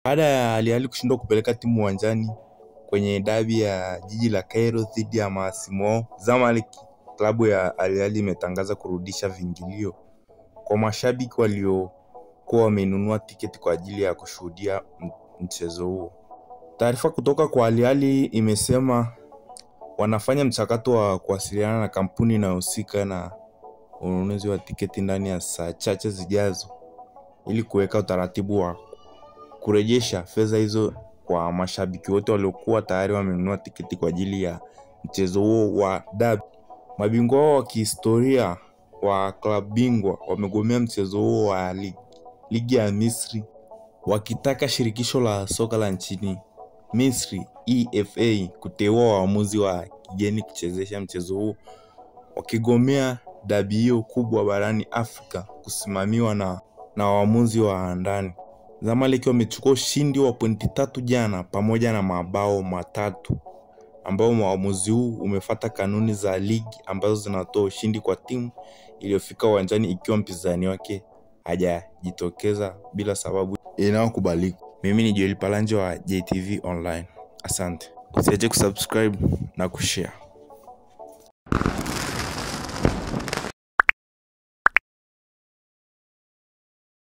Baada ya Al Ahly kushindwa kupeleka timu uwanjani kwenye dabi ya jiji la Cairo dhidi ya mahasimu wao Zamalek, klabu ya Al Ahly imetangaza kurudisha viingilio kwa mashabiki waliokuwa wamenunua tiketi kwa ajili ya kushuhudia mchezo huo. Taarifa kutoka kwa Al Ahly imesema wanafanya mchakato wa kuwasiliana na kampuni inayohusika na ununuzi wa tiketi ndani ya saa chache zijazo ili kuweka utaratibu wa kurejesha fedha hizo kwa mashabiki wote waliokuwa tayari wamenunua tiketi kwa ajili ya mchezo huo wa dabi. Mabingwa hao wa kihistoria wa klabu bingwa wamegomea mchezo huo wa ligi ya Misri, wakitaka shirikisho la soka la nchini Misri EFA kuteua waamuzi wa kigeni kuchezesha mchezo huo, wakigomea dabi hiyo kubwa barani Afrika kusimamiwa na waamuzi wa ndani. Zamalek wamechukua ushindi wa pointi 3 jana pamoja na mabao 3, ambao uamuzi huu umefuata kanuni za ligi ambazo zinatoa ushindi kwa timu iliyofika uwanjani ikiwa mpinzani wake hajajitokeza bila sababu inayokubalika. Mimi ni Joel Palanje wa JTV Online. Asante. Usiache kusubscribe na kushare.